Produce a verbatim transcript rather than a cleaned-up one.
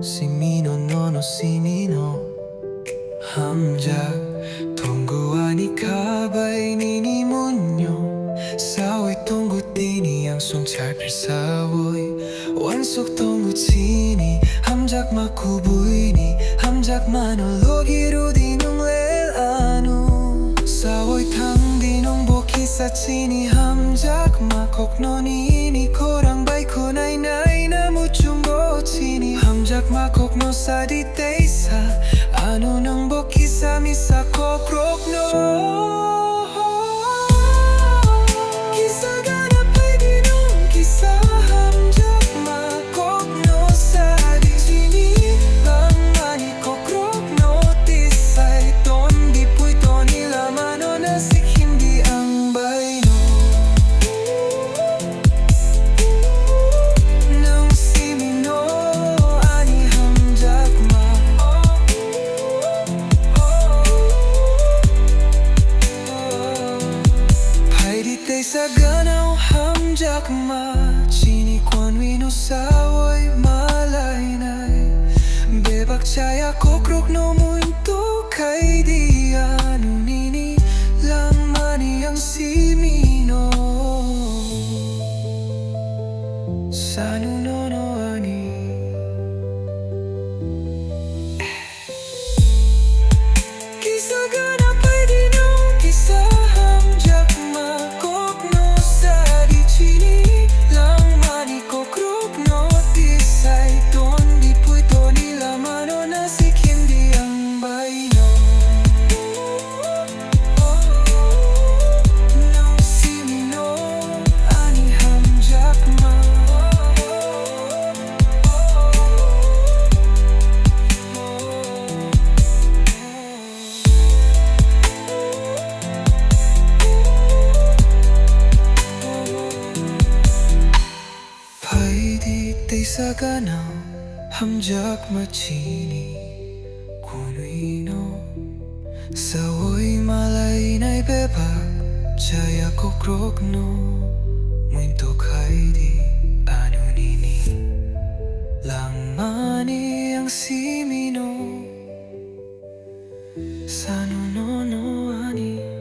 Simino, nono simino. Hamjak tongo ani kha bai nini munyo. Sawi tongo tini ang songchar pir sawi. Wansuk tongo chini hamjakma kubuini. Hamjakmano logi rwdi nwng lel ano. Sawi thangdi nwng bo kisa chini hamjakma kokno nini khorang bai khwnai nai na muchungo chini hamjakma kokno sadi teisa. Ano nwng bo kisa misa kokrokno. Kisa gana phaidi nwng kisa hamjakma kokno sadi chini langmani kokrokno tisai tondi pui toni lamano nasik hindi ang baino. Nwng simino ani hamjakma. Phaidi teisa ganao hamjakma. Chini kwanwino sawi malainai. Bebak chaya kokrokno muinto khaidi ano nini langmani ang simino. Sanu nono ani. Kisa gana phaidi nwng kisa hamjakma kokno sadi chini langmani kokrokno tisai tondi pui toni lamano nasik hindi ang baino. Nwng simino ani hamjakma. Phaidi teisa ganao hamjakma chini kwanwino. Sawi malainai bebak chaya kokrokno muinto khaidi ano nini langmani ang simino. Sanu nono ani.